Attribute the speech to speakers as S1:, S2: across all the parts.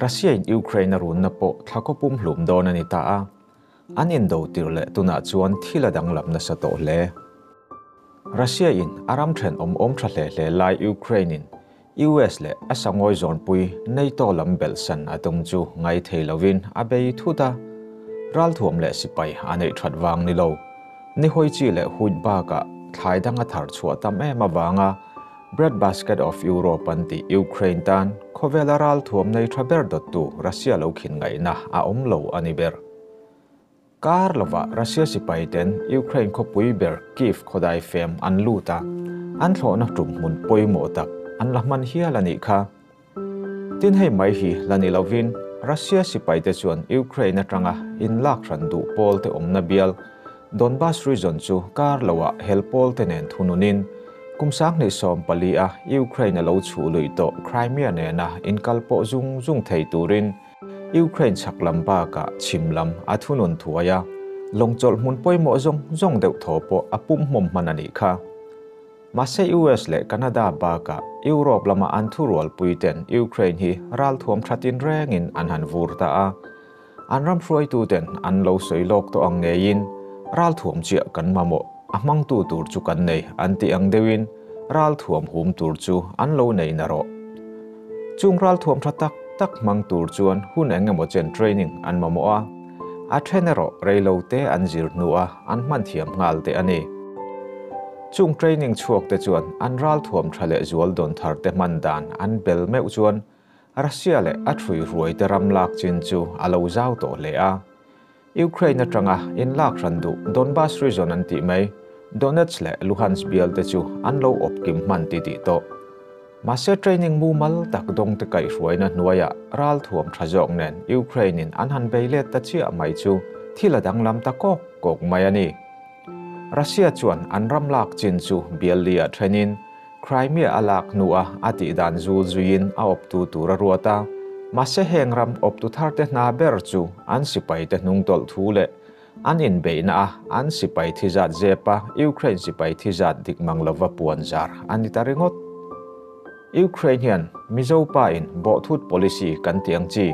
S1: Russia in Ukraine a runna pawh thla khaw pum hlum dawn a ni ta a, an indo tir leh tunah chuan thil a danglam nasa tawh hle. Russia in a ram thenawm awm tha hle hle lai Ukraine in US leh a sangawi zawnpui NATO lam belhsan a tum chu ngai thei lovin a bei thut a, ralthuam leh sipai a neih that vang ni lo. Ni hawi chi leh huit bakah thlai dang a thar chhuah tam em avanga Bread Basket of Europe an tih Ukraine tan khawvela ralthuam nei tha ber dawttu Russia lo khin ngaihna a awm lo a ni ber. Kar lovah Russia sipai ten Ukraine khawpui ber Kyiv khawdai fem an lut a, an thlawhna tum hmun pawimawh tak an la hman hial a nih kha. Tin hei mai hi la ni lovin Russia sipai te chuan Ukraine atanga inlak hran duh pawl te awmna bial Donbas region chu kar loah hel pawl te nen thununin kum 2014 a Ukraine a lo chhuh luih tawh Crimea nena inkal pawh zung zung thei turin Ukraine chhak lam bakah chhim lam a thunun thuai a, lawngchawlh hmun pawimawh zawng zawng deuh thaw pawh a pum hmawm hman a nih kha. Mahse US leh Canada bakah Europe lama an thurualpui ten Ukraine hi ralthuam thatin rengin an han vur ta a, an ram hruaitu ten an lo sawi lawk tawh ang ngeiin ralthuam chiah kan mamawh, a hmangtu tur chu kan nei an tih ang deuhin ralthuam hum tur chu an lo nei na rawh. Chung ralthuam tha tak tak hmang tur chuan hun eng emaw chen training an mamawh a, a then erawh reilo te an zir hnu a an hman thiam nghal te a ni. Chung training chhuak te chuan an ralthuam tha leh zual dawn thar te hman dan an bel meuh chuan Russia leh a thui ruai te ram lak chin chu a lo zau tawh hle a. Ukraine atanga inlak hran duh Donbas region an tih mai, Donetsk leh Luhansk bial te chu an lo awp kim hman ti tih tawh. Mahse training mumal tak dawng te kaihhruaina hnuaiah ralthuam tha zawk nen Ukraine in an han bei let ta chiah mai chu thil a danglam ta kawk kawk mai a ni. Russia chuan an ram lak chin chu bial li ah thenin Crimea a lak hnua a tih dan zul zuiin a awptu tur a ruat a. Mahse heng ram awptu tharte hna ber chu an sipaite hnung tawlh thu leh an inbeihna a an sipai thi zat zepa Ukraine sipai thi zat dik mang lova puan zar a ni ta ringawt. Ukraine hian Mizo pa in bawhthut policy kan tih ang chi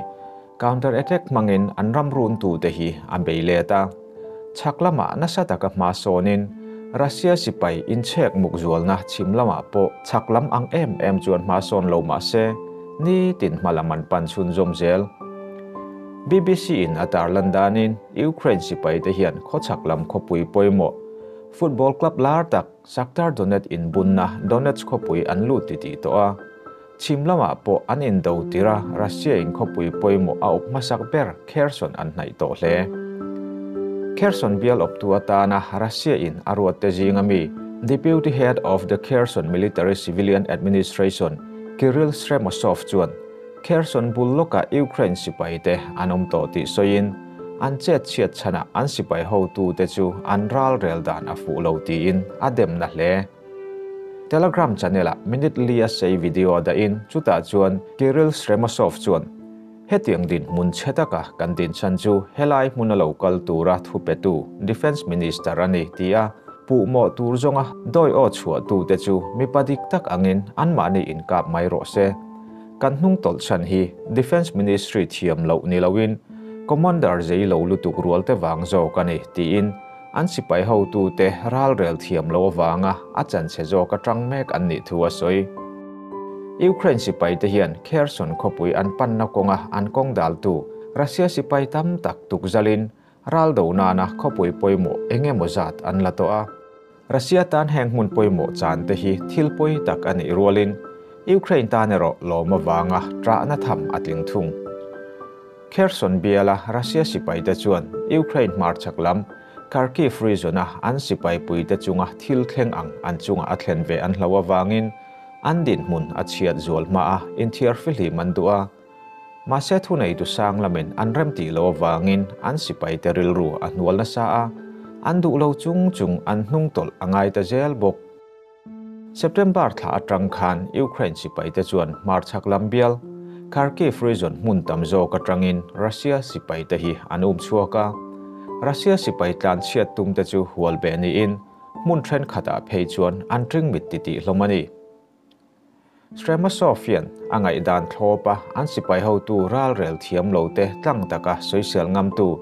S1: counter attack hmangin an ram runtute hi a bei let a. Chhak lamah nasa taka hma sawnin Russia sipai inchhek muk zualna chhim lamah pawh chhak lam ang em em chuan hma sawn lo mah se, nitin hma lam an pan chhunzawm zel. BBC in a tarlan danin Ukraine sipai te hian khawchhak lam khawpui pawimawh football club lar tak Shakhtar Donetsk inbunna Donetsk khawpui an lut titih tawh a. Chhim lamah pawh an indo tir a, Russia in khawpui pawimawh a awp hmasak ber Kherson an hnaih tawh hle. Kherson bial awptu atana Russia in a ruatte zinga mi Deputy Head of the Kherson Military Civilian Administration Kirill Stremousov chuan Kherson bul lawkah Ukraine sipaite an awm tawh tih sawiin an chet chhiat chhanah an sipai hotute chu an ralrel dan a fuh lo tiin a demna hle. Telegram channel-ah minute li a sei video a dahin chutah chuan Kirill Stremousov chuan, Hetiang dinhmun chhe taka kan dinchhan chu helai hmuna lo kal tura thupetu Defence Minister a ni, ti a puhmawh tur zawnga dawi aw chhuahtute chu mipa dik tak angin anmahni inkap mai rawh se. Kan hnung tawlh chhan hi Defence Ministry thiam loh ni loin Commander zei lo lutuk rualte vang zawk a ni, tiin An sipai hotute ralrel thiam lo avanga a chanchhe zawk atang mek an nih thu a sawi. Ukraine sipaite hian Kherson khawpui an panna kawnga an kawng daltu Russia sipai tam tak tukzalin ral do nana khawpui pawimawh eng emaw zat an la tawh a. Russia tan heng hmun pawimawh chan te hi thil pawi tak a nih rualin Ukraine tan erawh lawm avanga ṭahna tham a tling thung. Kherson biala Russia sipaite chuan Ukraine hmarchhak lam Kharkiv region-a an sipai puite chunga thil thleng ang an chunga a thlen ve an hlo avangin an dinhmun a chhiat zual hma a inthiar fihlim an duh a. Mahse thuneitu sang lamin an remtih lo avangin an sipaite rilru a hnual nasa a, an duh lo chung chung an hnung tawlh a ngai ta zel bawk. September thla atang khan Ukraine sipaite chuan hmarchhak lam bial, Kharkiv region hmun tam zawk atangin Russia sipaite hi an um chhuak a. Russia sipai tlan chhiat tumte chu hual beh niin hmun thenkhatah phei chuan an ring mit titih hlawm a ni. Stremousov hian a ngaihdan thlawpa an sipai hotu ralrel thiam lo te tlang taka sawisel ngamtu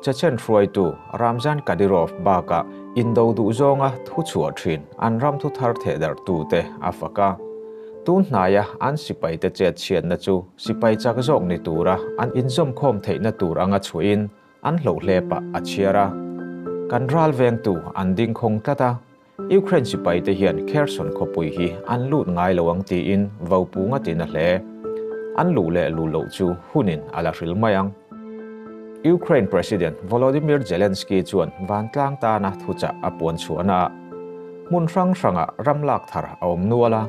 S1: Chechen hruaitu Ramzan Kadyrov bakah indo duh zawnga thu chhuah thin an ram thu thar thehdarhtu te a fak a. Tun hnaia an sipai te chet chhiatna chu sipai chak zawk ni tura an inzawmkhawm theihna tur anga chhuahin an hloh hlepah a chhiar a. Kan ral vengtu an ding khawng tlat a, Ukraine sipai te hian Kherson khawpui hi an lut ngai lo ang tiin vopu ngatin a hle. An luh leh lu loh chu hunin a la hril mai ang. Ukraine President Volodymyr Zelensky chuan vantlang tana thuchah a puan chhuahna ah hmun hrang hrangah ram lak thar a awm nual a,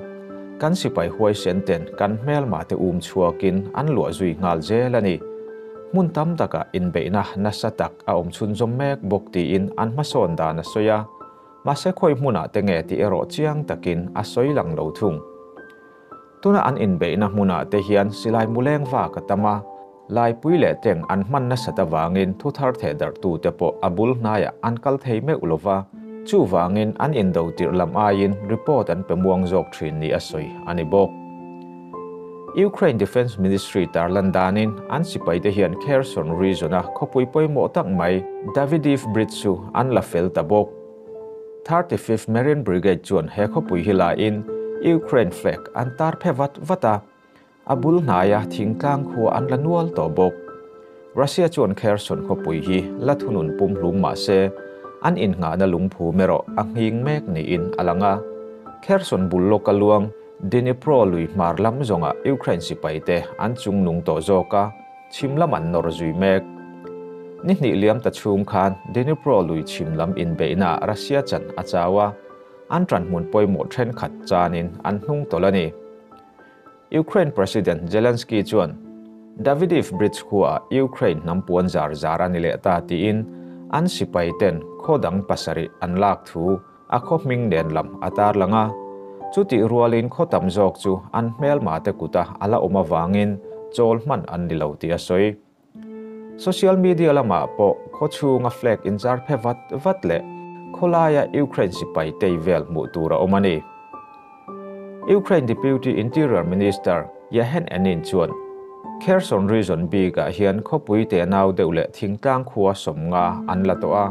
S1: kan sipai huaisen ten kan hmelma te um chhuakin an luah zui nghal zel a ni. Hmun tam takah inbeihna nasa tak a awm chhunzawm mek bawk tiin an hmasawn dan a sawi a, mahse khawi hmunah te nge tih erawh chiang takin a sawi lang lo thung. Tuna an inbeihna hmunah te hian silai muleng vak a tam a, laipui leh teng an hman nasat avangin thu thar theh darhtute pawh a bul hnaiah an kal thei meuh lo va, chuvangin an indo tirh lam aiin report an pe muang zawk thin ni a sawi a ni bawk. Ukraine Defence Ministry tarlan danin an sipaite hian Kherson region-a khawpui pawimawh tak mai Davydiv Bridge chu an la fel ta bawk. 35th Marine Brigade chuan he khawpui hi lain Ukraine flag an tar phe vat vat a, a bul hnaia thingtlang khua an la nual tawh bawk. Russia chuan Kherson khawpui hi la thunun pumhlum mah se, an innghahna lungphum erawh a nghing mek niin a lang a. Kherson bul lawka luang Dnipro lui hmar lam zawngah Ukraine sipaite an chungnung tawh zawk a, chhim lam an nawr zui mek. Ni hnih liam ta chhung khan Dnipro lui chhim lam inbeihnaah Russia chan a chau a, an ṭanhmun pawimawh ṭhenkhat chanin an hnung tawlh a ni. Ukraine President Zelensky chuan Davydiv Bridge khuaah Ukraine hnam puan zar zar a ni leh ta tiin an sipaiten khaw dang pasarih an lak thu a khaw hming nen lam a tarlang a. Chutih rualin khaw tam zawk chu an hmelma te kuta a la awm avangin chawl hman an ni lo tih a sawi. Social media lamah pawh khaw chhunga flag inzar phe vat vat leh khawlaia Ukraine sipai tei vel hmuh tur a awm a ni. Ukraine Deputy Interior Minister Yehen Enin chuan Kherson region bikah hian khawpui te nau deuh leh thingtlang khua sawmnga an la tawh a,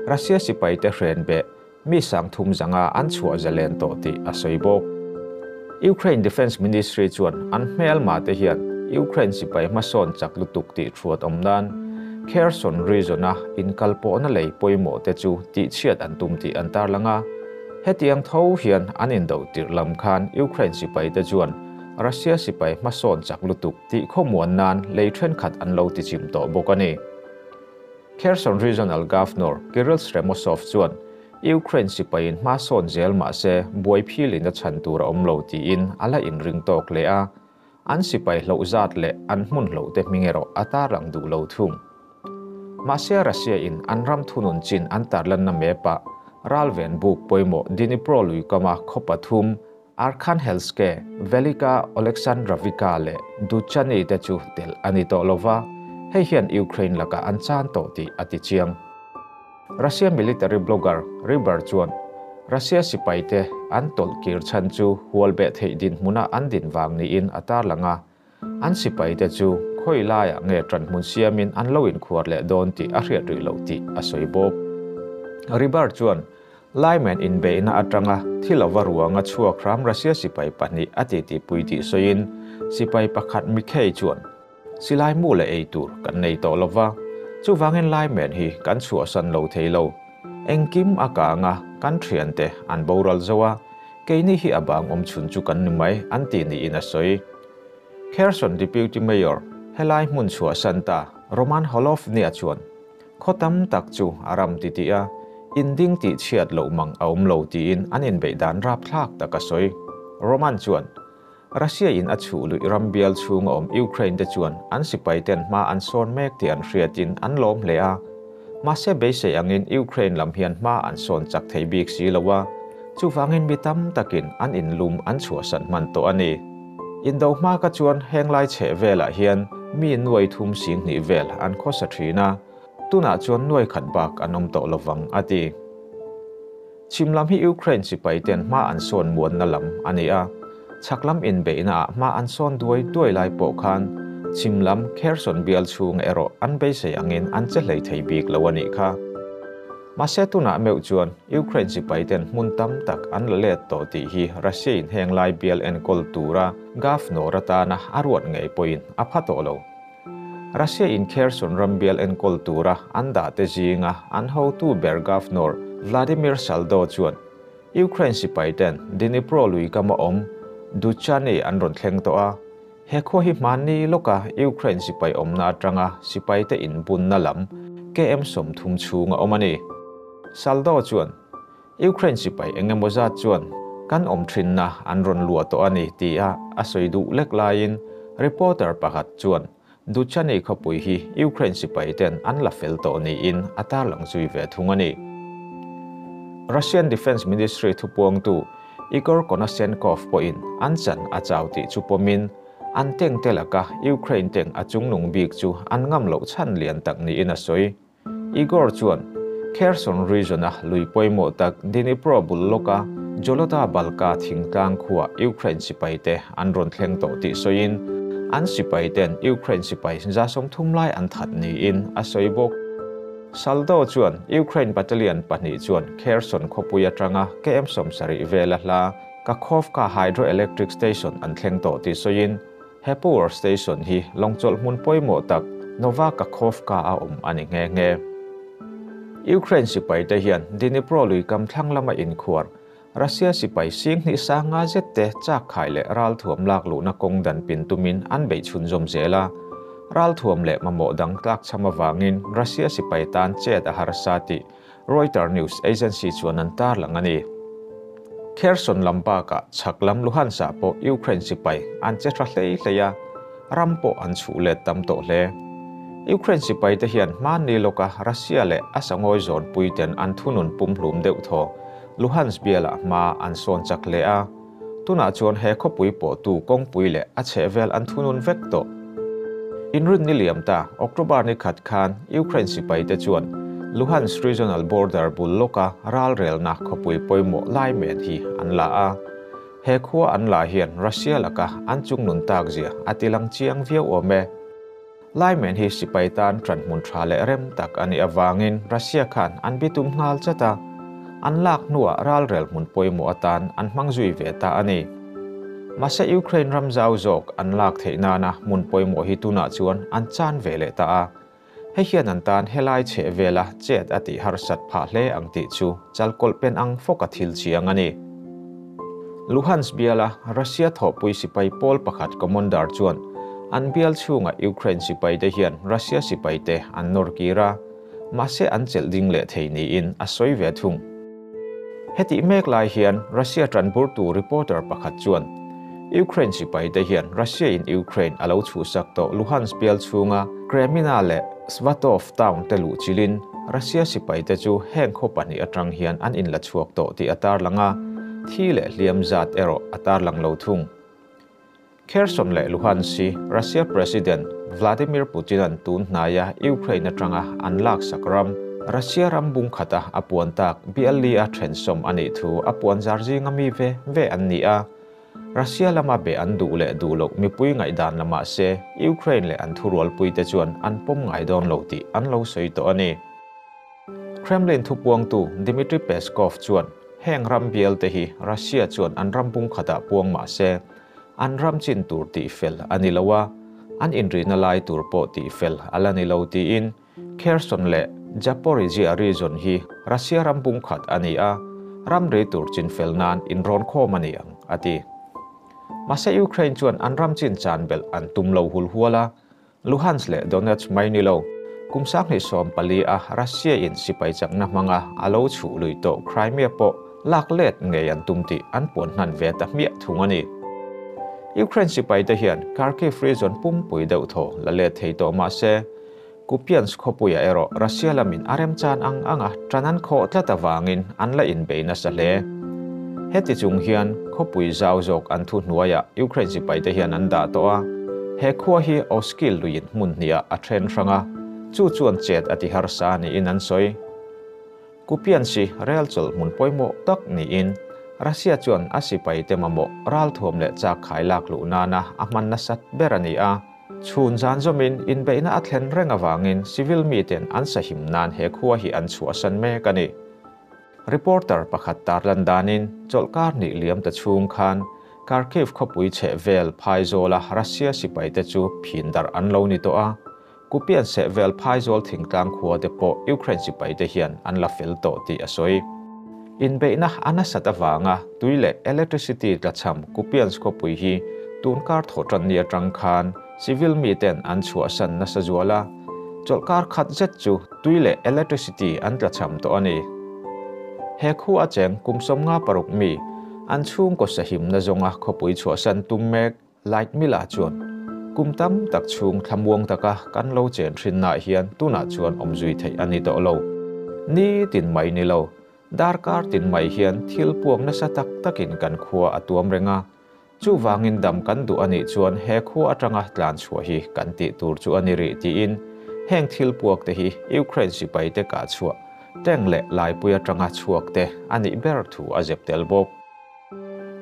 S1: Russia sipaite hren beh mi sang thum zanga an chhuah zalen tawh tih a sawi bawk. Ukraine Defence Ministry chuan an hmelma te hian Ukraine sipai hmasawn chak lutuk tih thuat awm nan Kherson region-a inkalpawhna lei pawimawh te chu tihchhiat an tum tih an tarlang a. Hetiang tho hian an indo tirh lam khan Ukraine sipaite chuan Russia sipai hmasawn chak lutuk tih khawmuan nan lei thenkhat an lo tichim tawh bawk a ni. Kherson Regional Governor Kirill Stremousov chuan Ukraine sipaiin hmasawn zel mah se buai philin a chhan tur a awm lo tiin a la inring tawk leh a, an sipai hloh zat leh an hmun hloh te hming erawh a tarlang duh lo thung. Mahse Russia in an ram thunun chin an tarlanna map-ah ralven buk pawimawh Dnipro lui kama khaw pathum Arkhanhelske, Velika Oleksandravika leh Dudchany te chu telh a ni tawh lova, hei hian Ukraine lakah an chan tawh tih a ti chiang. Russia military blogger Rybar chuan Russia sipaite an tawlh kir chhan chu hual beh theih dinhmuna an din vang niin a tarlang a, an sipaite chu khawi laiah nge ṭanhmun siamin an lo inkhuar leh dawn tih a hriat rih loh tih a sawi bawk. Rybar chuan Lyman inbeihna aṭanga thi lova ruanga chhuak hram Russia sipai pahnih a titipui tih sawiin sipai pakhat Mikhei chuan, Silai mu leh ei tur kan nei tawh lova, chuvangin Lyman hi kan chhuahsan lo thei lo. Engkim a kang a, kan thiante an boral zo a, keini hi a bang awm chhun chu kan ni mai an ti niin a sawi. Kherson Deputy Mayor helai hmun chhuahsan ta Roman Holovnia chuan, Khaw tam tak chu a ram ti tih a, inding tih chhiat loh mang a awm lo tiin an inbeih dan rapthlak tak a sawi. Roman chuan, Russia in a chhuh luih ram bial chhung a awm Ukraine te chuan an sipai ten hma an sawn mek tih an hriatin an lawm hle a. Mahse beisei angin Ukraine lam hian hma an sawn chak thei bik si lo a, chuvangin mi tam takin an inlum an chhuahsan hman tawh a ni. Indo hma ka chuan henglai chheh velah hian mi nuai thum sing hnih vel an khawsa thin a, tunah chuan nuai khat bak an awm tawh lovang a ti. Chhim lam hi Ukraine sipai ten hma an sawn muanna lam a ni a. Chhak lam inbeihnaah hma an sawn duai duai lai pawh khan chhim lam Kherson bial chhung erawh an beisei angin an che hlei thei bik lo a nih kha. Mahse tunah meuh chuan Ukraine sipaiten hmun tam tak an la let tawh tih hi Russia in heng lai bial enkawl tura Governor atana a ruat ngei pawhin a pha tawh lo. Russia in Kherson ram bial enkawl tura an dah te zinga an hotu ber Governor Vladimir Saldo chuan Ukraine sipaiten Dnipro lui kama awm Dudchany an rawn thleng tawh a, he khua hi hmanni lawka Ukraine sipai awmna atanga sipaite inbunna lam KM 30 chhunga awm a ni. Saldo chuan, Ukraine sipai eng emaw zat chuan kan awm thinna an rawn luah tawh a ni tia a sawi duh lek laiin reporter pakhat chuan Dudchany khawpui hi Ukraine sipaiten an la fel tawh niin a tarlang zui ve thung a ni. Russian Defence Ministry thupuangtu Igor Konashenkov pawhin an chan a chau tih chu pawmin an tank te laka Ukraine tank a chungnung bik chu an ngam loh chhan lian tak niin a sawi. Igor chuan Kherson region-a lui pawimawh tak Dnipro bul lawka Zolota Balka thingtlang khuaa Ukraine sipaite an rawn thleng tawh tih sawiin, an sipaiten Ukraine sipai 30 lai an that niin a sawi bawk. Saldo chuan Ukraine battalion pahnih chuan Kherson khawpui atanga KM 70 vela hla Kakhovka Hydroelectric Station an thleng tawh tih sawiin, He power station hi lawngchawlh hmun pawimawh tak Nova Kakhovka a awm a ni nghe nghe. Ukraine sipaite hian Dnipro lui kam thlang lama inkhuar Russia sipai sing hnih sang nga zet te chak khai leh ralthuam lak luhna kawng dan pin tumin an beih chhunzawm zel a. Ralthuam leh mamawh dang tlak chham avangin Russia sipai tan chet a harsa tih Reuters news agency chuan an tarlang a ni. Kherson lam bakah chhak lam Luhansk-ah pawh Ukraine sipai an che tha hlei hlei a, ram pawh an chhuh let tam tawh hle. Ukraine sipaite hian hmanni lawka Russia leh a sangawi zawnpuiten an thunun pumhlum deuh thaw Luhansk bialah hma an sawn chak hle a, tunah chuan he khawpui pawhtu kawngpui leh a chhehvel an thunun vek tawh. Inrinni liam ta October ni khat khan Ukraine sipaite chuan Luhansk regional border bul lawka ralrelna khawpui pawimawh lai men hi an la a. He khua an la hian Russia laka an chungnun tak zia a tilang chiang viau awm e. Lai men hi sipai tan ṭan hmun ṭha leh rem tak a nih avangin Russia khan an bitum nghal chat a, an lak hnuah ralrel hmun pawimawh atan an hmang zui ve ta a ni. Mahse Ukraine ram zau zawk an lak theih nana hmun pawimawh hi tunah chuan an chan ve leh ta a, hei hian an tan helai chheh vela chet a tih harsat phah hle ang tih chu chalkawlh pen ang fawka thil chiang a ni. Luhansk biala Russia thawhpui sipai pawl pakhat commander chuan an bial chhunga Ukraine sipaite hian Russia sipaite an nawr kir a, mahse an chelh ding leh thei niin a sawi ve thung. Hetih mek lai hian Russia tanburtu reporter pakhat chuan Ukraine sipaite hian Russia in Ukraine a lo chhuhsak tawh Luhansk bial chhunga Kreminna leh Svatov town te luh chilin Russia sipaite chu heng khaw pahnih atang hian an inla chhuak tawh tih a tarlang a, thi leh hliam zat erawh a tarlang lo thung. Kherson leh Luhansk hi Russia President Vladimir Putin-a'n tun hnaia Ukraine atanga an laksak ram, Russia ram bung khata a puan tak bial li a thensawm a nih thu a puan zar zinga mi ve ve an ni a. Russia lama be an duh leh duh loh mipui ngaihdan la mah se, Ukraine leh an thurualpuite chuan an pawm ngai dawn lo tih an lo sawi tawh a ni. Kremlin thupuangtu Dmitry Peskov chuan heng ram bialte hi Russia chuan an ram bung khatah puang mah se, an ram chin tur tih fel a ni lo a, an inrihna lai tur pawh tih fel a la ni lo tiin Kherson leh Zaporizhzhia region hi Russia ram bung khat a ni a, ramri tur chinfel nan inrawn khawm a ni ang, a ti. Mahse Ukraine chuan an ram chin chan belh an tum lo hul hual a, Luhansk leh Donetsk mai ni lo, kum 2014 a Russia in sipai chakna hmanga a lo chhuh lui tawh Crimea pawh lak let ngei an tum tih an puan hnan ve ta hmiah thung a ni. Ukraine sipaite hian Kharkiv region pumpui deuh thaw la let thei tawh mah se, Kupiansk khawpuiah erawh Russia lamin a remchan ang anga ṭan an khawh tlat avangin an la inbei nasa hle. Heti chung hian khawpui zau zawk an thu hnuaiah Ukraine sipaite hian an dah tawh a, he khua hi Oskil luiin hmun hniah a then hrang a, chu chuan chet a ti harsa niin an sawi. Kupiansk hi rel chawlh hmun pawimawh tak niin Russia chuan a sipaite mamawh ralthuam leh chak khai lak luh nana a hman nasat ber a ni a. Chhun zan zawmin inbeihna a thlen reng avangin civil miten an sahim nan he khua hi an chhuahsan mek a ni. Reporter pakhat tarlan danin chawlhkar hnih liam ta chhung khan Kharkiv khawpui chheh vel phaizawla Russia sipaite chu phin darh an lo ni tawh a. Kupian seh vel phaizawl thingtlang khua te pawh Ukraine sipaite hian an la fel tawh tih a sawi. Inbeihna a nasat avanga tui leh electricity tlachham Kupiansk khawpui hi tunkar thawhtan ni atang khan civil miten an chhuahsan nasa zual a, chawlhkar khat zet chu tui leh electricity an tlachham tawh a ni. He khu a cheng kum 56 mi an chhungkaw sahimna zawnga khawpui chhuahsan tum mek Light Mila chuan kum tam tak chhung thlamuang taka kan lo chen thin nah hian tunah chuan awm zui theih a ni tawh lo. Ni tin mai ni lo, darkar tin mai hian thil puak nasa tak takin kan khua a tuam reng a. Chuvangin dam kan duh a nih chuan he khua atanga tlan chhuah hi kan tih tur chu a ni rih tiin heng thil puak te hi Ukraine sipai te kah chhuah tank leh laipui atanga chhuak te a nih ber thu a zep tel bawk.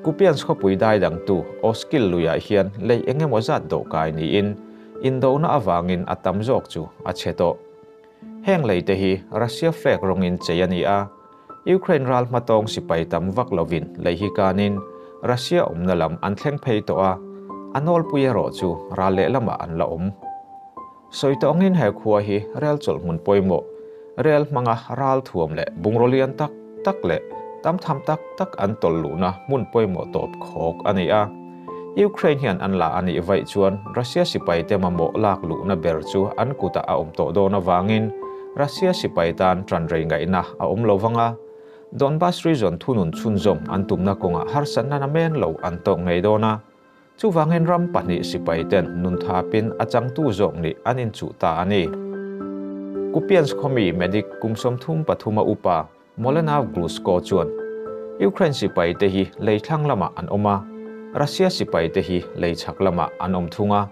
S1: Kupiansk khawpui dai dangtu Oskil luiah hian lei eng emaw zat dawhkai niin indona avangin a tam zawk chu a chhe tawh. Heng lei te hi Russia flag rawngin chei a ni a, Ukraine ral hmatawng sipai tam vak lovin lei hi kanin Russia awmna lam an thleng phei tawh a, a nawlpui erawh chu ral lehlamah an la awm. Sawi tawngin he khua hi rel chawlh hmun pawimawh, rel hmanga ral thuam leh bungraw lian tak tak leh tam tham tak tak an tawlh luhna hmun pawimawh tawp khawk a ni a. Ukraine hian an la a nih vaih chuan Russia sipaite mamawh lak luhna ber chu an kutah a awm tawh dawn avangin Russia sipai tan ṭan rei ngaihna a awm lo vang a. Donbas region thunun chhunzawm an tumna kawngah harsatna namen lo an tawk ngei dawn a. Chuvangin ram pahnih sipai ten nun thapin a changtu zawk nih an inchuh ta a ni. Kupiansk khawmi medic kum 33 a upa Molena Glushko chuan Ukraine sipai te hi lei thlang lamah an awm a, Russia sipai te hi lei chhak lamah an awm thung a.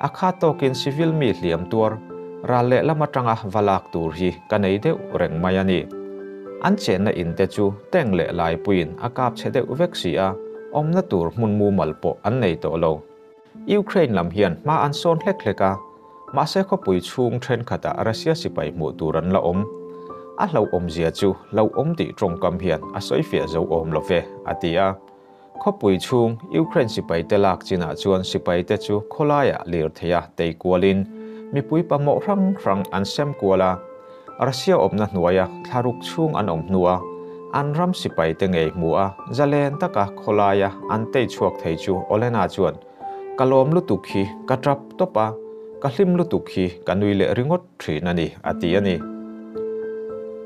S1: A kha tawkin civil mi hliam tuar ral leh lam atanga va lak tur hi ka nei deuh reng mai a ni. An chenna in te chu tank leh laipuiin a kap chhe deuh vek si a, awmna tur hmun mumal pawh an nei tawh lo. Ukraine lam hian hma an sawn hlek hlek a, mahse khawpui chhung thenkhatah Russia sipai hmuh tur an la awm. A hlauhawmzia chu hlauhawm tih tawngkam hian a sawifiah zo awm lo ve, a ti a. Khawpui chhung Ukraine sipaite lak chinah chuan sipaite chu khawlaiah lirtheia tei kualin mipui pamawh hrang hrang an sem kual a. Russia awmna hnuaia thlaruk chhung an awm hnua an ram sipaite ngei hmu a, zalen taka khawlaia an tei chhuak thei chu Olena chuan, Ka lawm lutuk hi ka tap tawp a, ka hlim lutuk hi ka nui leh ringawt thin a ni, a ti a ni.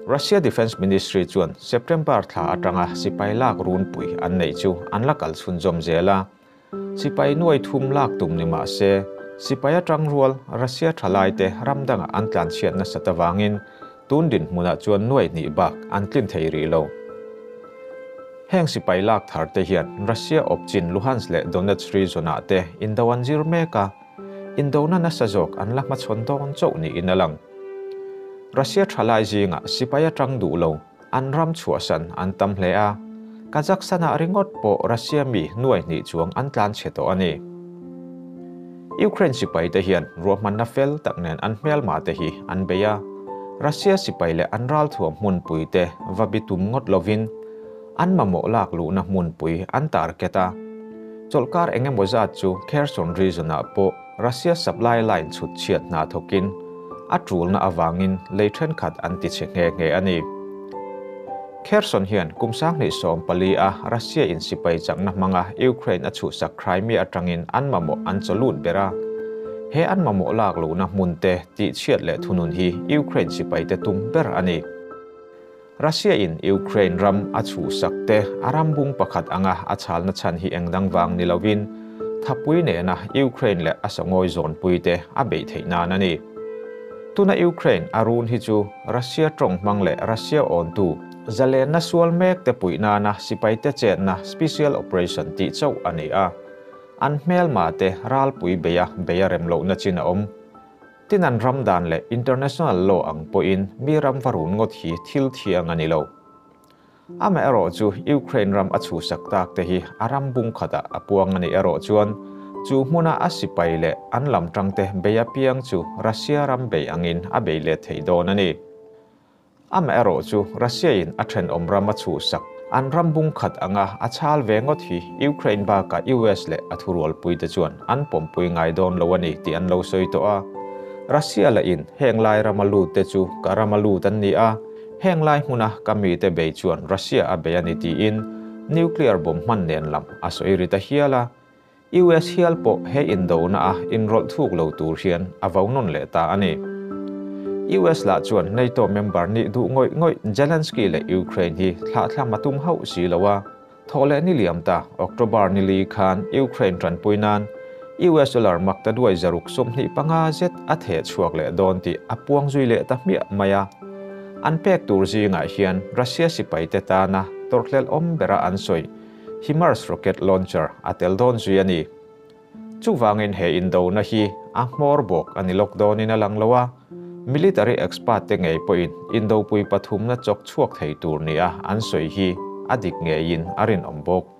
S1: Russia Defence Ministry chuan September thla atanga sipai lak runpui an neih chu an la kal chhunzawm zel a. Sipai nuai thum lak tum ni mah se, sipai atang rual Russia thalaite ram dangah an tlanchhiat nasat avangin tun dinhmunah chuan nuai hnih bak an tlin thei rih lo. Heng sipai lak thar te hian Russia awpchin Luhansk leh Donetsk region-ah te indo an zir mek a, indona nasa zawk an la hmachhawn dawn chauh niin a lang. Russia thalai zingah sipai atang duh lo an ram chhuahsan an tam hle a, Kazakhstan-ah ringawt pawh Russia mi nuai hnih chuang an tlan chhe tawh a ni. Ukraine sipai te hian ruahmanna fel tak nen an hmelma te hi an bei a, Russia sipai leh an ralthuam hmunpui te va bi tum ngawt lovin an mamawh lak luhna hmunpui an target a. Chawlhkar eng emaw zat chu Kherson region-ah pawh Russia supply line chhut chhiat hna thawkin a tulna avangin lei thenkhat an ti chhe nghe nghe a ni. Kherson hian kum 2014 a Russia in sipai chakna hmanga Ukraine a chhuhsak Crimea atangin an mamawh an chawlut ber a. He an mamawh lak lohna hmun te tih chhiat leh thunun hi Ukraine sipai te tum ber a ni. Russia in Ukraine ram a chhuhsak te a ram bung pakhat anga a chhalna chhan hi engdang vang ni lovin thapui nena Ukraine leh a sangawi zawnpui te a beih theih nan a ni. Tuna Ukraine a run hi chu Russia tawng hmang leh Russia awntu zalenna sual mek te puih nana sipai te chetna special operation tih chauh a ni a. An hmelma te ralpui beia beia rem lohna chin a awm. Tin an ram dan leh international law ang pawhin mi ram va run ngawt hi thil thiang a ni lo. Amaherawhchu Ukraine ram a chhuhsak tak te hi a ram bung khatah a puang a nih erawh chuan chu hmuna a sipai leh an lam tangte bei apiang chu Russia ram bei angin a bei let thei dawn a ni. Amaherawhchu Russia in a thenawm ram a chhuhsak an ram bung khat anga a chhal ve ngawt hi Ukraine bakah US leh a thurualpui te chuan an pawmpui ngai dawn lo a ni tih an lo sawi tawh a. Russia lah in heng lai rama lut te chu ka rama lut an ni a, Heng lai hmuna ka mite bei chuan Russia a bei a ni tiin nuclear bomb hman nen lam a sawi ri ta hial a. US hial pawh he indona a inrawlh thuk lo tur hian a vo nawn leh ta a ni. US lah chuan NATO member nih duh ngawih ngawih Zelensky leh Ukraine hi thlahthlam a tum hauh si lo a. Thawhleh ni liam ta October ni li khan Ukraine tanpui nan US dollar makta duai 625 zet a theh chhuak leh dawn tih a puang zui leh ta hmiah mai a. An pek tur zingah hian Russia sipai te tana tawrhhlelh awm bera an sawi HIMARS rocket launcher a tel dawn zui a ni. Chuvangin he indona hi a hmawr bawk a ni lawk dawnin a lang lo a, military expert te ngei pawhin indopui pathumna chawk chhuak thei tur nia an sawi hi a dik ngeiin a rinawm bawk.